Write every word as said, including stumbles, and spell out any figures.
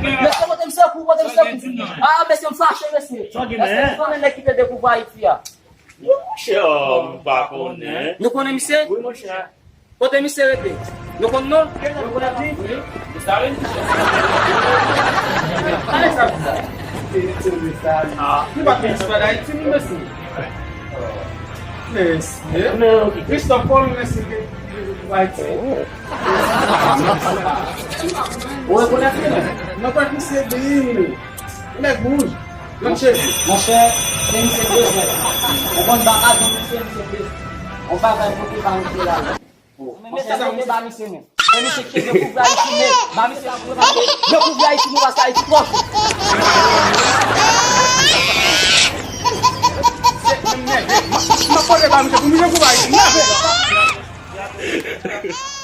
Mesye, pote m sekou, pote m sekou. Ah, mesye, m fache, mesye. Èske nou konnen nèg ki te dekouvri Ayiti a? Monchè, m pa konnen. Nou konnen misye? Wi, monchè. Kote misye rete? Nou konn non? Nou konnen li? Wi. Desalin? Kale sa pou sa. Li pa t vin disparèt Ayiti, non, mesye. Mesye. Christophe, kòman mesye te vin Ayiti? Ou rekonèt li, men? Mwen kwè misye byen. Nèg wouj. Monchè, se misye bezwen. Ou konn baka di misye, misye bezwen. On bagay pou ki pa misye la. Men sa mete ba misye men. Men misye ki dekouvri Ayiti men. Ba misye la pou dekouvri Ayiti nou paske Ayiti twò cho. Se menm nèg. M ap pale ba misye pou misye dekouvri Ayiti. Nèg.